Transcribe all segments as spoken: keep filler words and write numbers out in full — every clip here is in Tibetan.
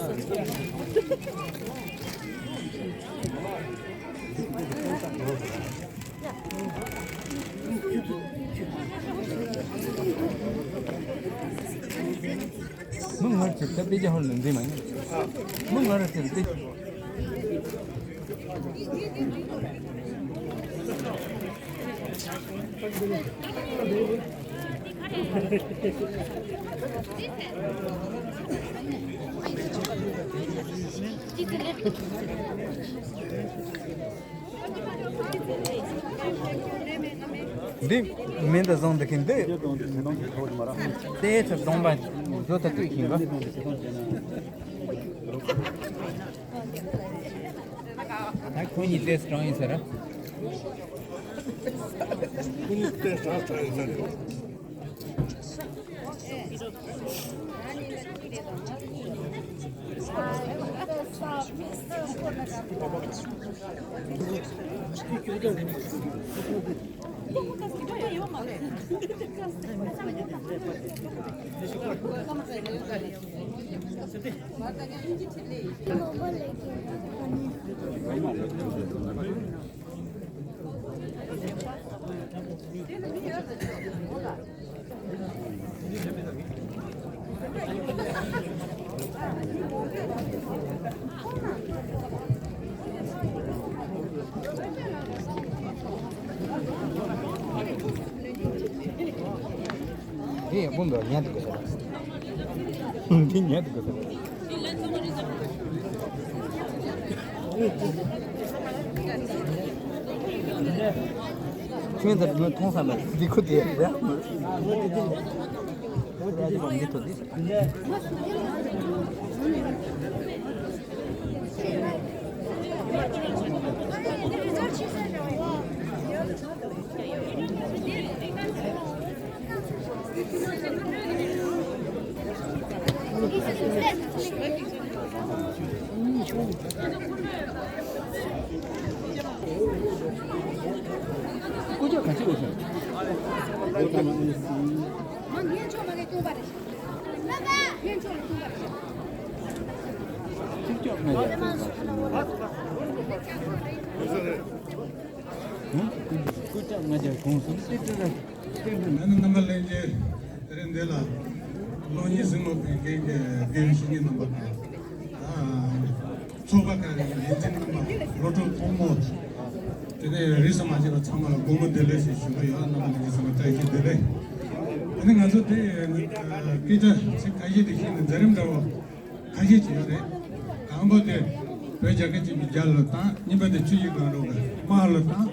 མི་ངར་ཅིག་ད་དཔེ་ཆ་ཧོར་ལ་འཛིན་མ་ཉན། མི་ངར་ཅིག་དེ། འདི་མེ་འདི་བཟུང་འདི་གིན་འདི། དེ་ཚོ་གདོང་པ་བཟོ་ཐུབ་ཀྱི་ཡིན་པ། ད་ཁོ་གཉིས་ཏེས་གྲོང་ཡིན་ཟེར་ར། ཁོ་གཉིས་ཏེས་གྲོང་ཡིན་ཟེར་ར། དེ་ཡང་དགོངས་པ་ཉན་དུ་དགོས་ས་རེད། འདི་ཉན་དུ་དགོས་ས་རེད། ཁྱོད་ཚོ་མཐོང་བསམ་པ་འདི་ཁུ་དེ་རེད། འདི་ཐོ་འདི། ང་ནི་རྣམ་པ་ལྷན་རྒྱས་དེ་རིང་འདི་ལ་གློག་བརྙན་གཟིགས་མོ་ཕུལ་མཁན་གྱི་དགེ་བའི་བཤེས་གཉེན་རྣམ་པ་དང་། ཚོགས་པ་ཁག་གི་ལས་བྱེད་རྣམ་པ། སློབ་ཕྲུག་ཕོ་མོ། དེ་ནས་རིས་སུ་མ་ཆད་པ་ཚང་མ་ལ་དགོང་མོ་བདེ་ལེགས་ཞེས་ཞུ་གི་ཡོད། རྣམ་པ་ལྷན་རྒྱས་ཚང་མ་བཀྲ་ཤིས་བདེ་ལེགས། དེ་ནས་ང་ཚོ་དེ་སྐད་ཆ་ཚིག་ཁ་ཤས་དེ་བཤད་ནས་མཛད་རིམ་འདྲ་བོ་ཁ་ཤས་ཅིག་ཡོད་རེད། དང་པོ་དེ་བོད་རྒྱལ་ཁབ་ཆེན་པོའི་རྒྱལ་ལ་བཏང་། གཉིས་པ་དེ་ཆུ་བཞི་སྒང་དྲུག་གི་དམག་ལ་བཏང་།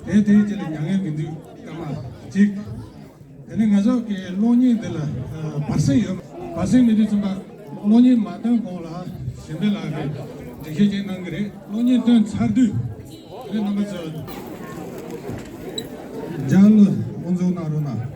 དེ་དེའི་རྗེས་ལ་མྱ་ངན་གྱི་མདུད་སྐར་མ་གཅིག་དེ་ནས་ང་ཚོ་གི་གློག་བརྙན་འདི་ལ་ཨ་བར་གསེང་ཡོད། བར་གསེང་མེད་དུས་ཙམ་པ་གློག་བརྙན་མ་སྟོན་གོང་ལ་གཞན་པའི་ལག་གི་འགྲེལ་བཤད་ཅིག་གནང་གི་རེད། གློག་བརྙན་སྟོན་ཚར་དུས་དེ་ནས་རྣམ་པ་ཚོ་རྒྱ་ལོ་དབུ་འཛུགས་གནང་རོགས་གནང་།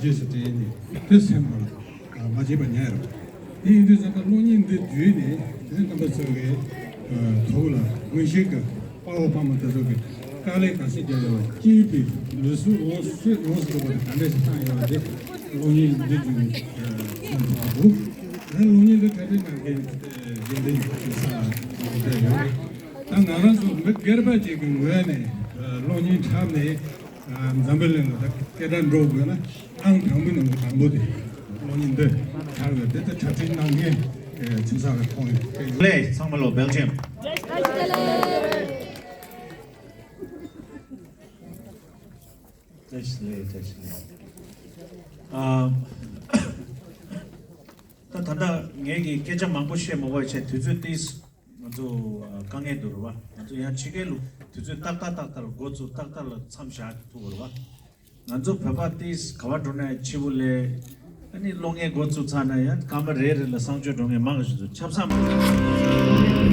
རྗེས་སུ་དྲན་ནས་དེ་སེམས་པར་མ་བརྗེད་པ་ཉར་རོགས། དེ་ཡིན་དུས་ཙམ་པ་གློག་བརྙན་འདི་བརྒྱུད་ནས་དེ་རྣམ་པ་ཚོ་གི་ཐོག་ལ་དགོན་གཞི་གི་དཔའ་བོ་དཔའ་མོ་དེ་ཚོ་གི་དཀའ་ལས་ག་ཚོད་བརྒྱབ་ཡོད་པ། སྐྱེས་པའི་ལུས་སྲོག་ལོངས་སྤྱོད་ལོངས་སུ་སྤྱོད་པ་དེ་ག་འདྲ་ཞིག་བཏང་ཡོད་པ་དེ་གློག་བརྙན་འདི་བརྒྱུད་ནས་མཚོན་ཐུབ་པ་འདུག་ད་གློག་བརྙན་འདི་གྲ་སྒྲིག་གནང་མཁན་རྒྱུན་ལྡན་གྱི་ས་ཡོད་རེད། ད་ང་རང་ཚོ་མི་སྒེར་པ་ཅིག་གི་ངོས་ནས་གློག་བརྙན་འཁྲབ་ནས། འཛམ་བུ་གླིང་ལ་ད་སྐད་སྒྲ་འགྲོ་དགོས་ན་ཨང་དང་པོའི་ནང་གི་དང་པོ་དེ་གློག་བརྙན་འདི་འཁྲབ་ཡོད། དེ་ལྟར་འཁྲབ་ཁྲིད་གནང་མཁན་ཆུ་ཚགས་ཀྱི་ཁོང་ཡོད། ལགས་ཚང་མ་ལོ་བེལ་ཇམ། བཀྲ་ཤིས་བདེ་ལེགས། བཀྲ་ཤིས་བདེ་ལེགས། ཨ། ད་ད་ལྟ་ངས་ཀྱི་སྐད་ཆ་མང་པོ་བཤད་མ་དགོས་བྱས། དུས་ཚོད་ཏིས། ང་ཚོ་དཀའ་ངལ་འདུག་རེད་བ། ང་ཚོ་ཡང་ཕྱི་རྒྱལ་ལ་དུས་ཚོད་ཏག་ཏག་ཏག་ཏག་ལ་འགོ་བཙུགས། ཏག་ཏག་ལ་མཚམས་བཞག་ཐུབ་རེད་བ། ང་ཚོ་བོད་པ་ཏིས་ག་བ་འགྲོ་ན་ཕྱི་པོ་ལས། ཨ་ནི་གློག་བརྙན་འགོ་བཙུགས་ཚར་ན་ཡང་སྐར་མ་རེ་རེ་ལ་གསང་སྤྱོད་འགྲོ་མཁན་མང་ཞིག་འདུག་ཆབ་གསང་མང་།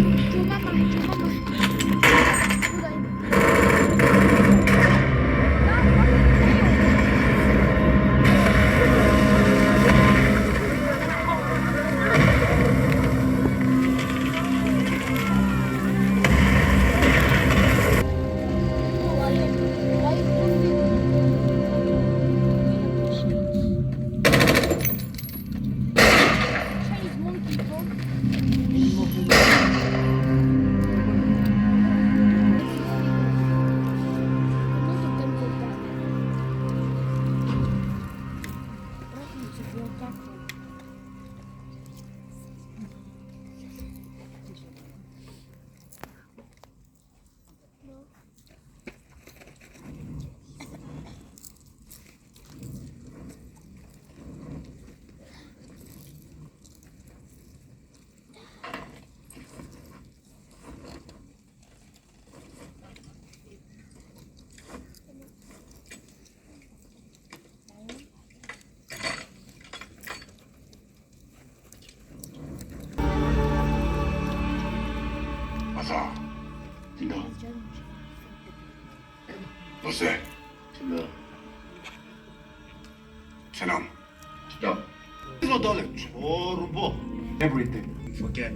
ཨ་ས། ཅི་འདྲ། ལོ་སེ། ཅི་འདྲ། ཁྱེད་རང་། ཅི་འདྲ། ལོ་ཏོག་ལེ་ཆོ་རུ་པོ། Everything forget.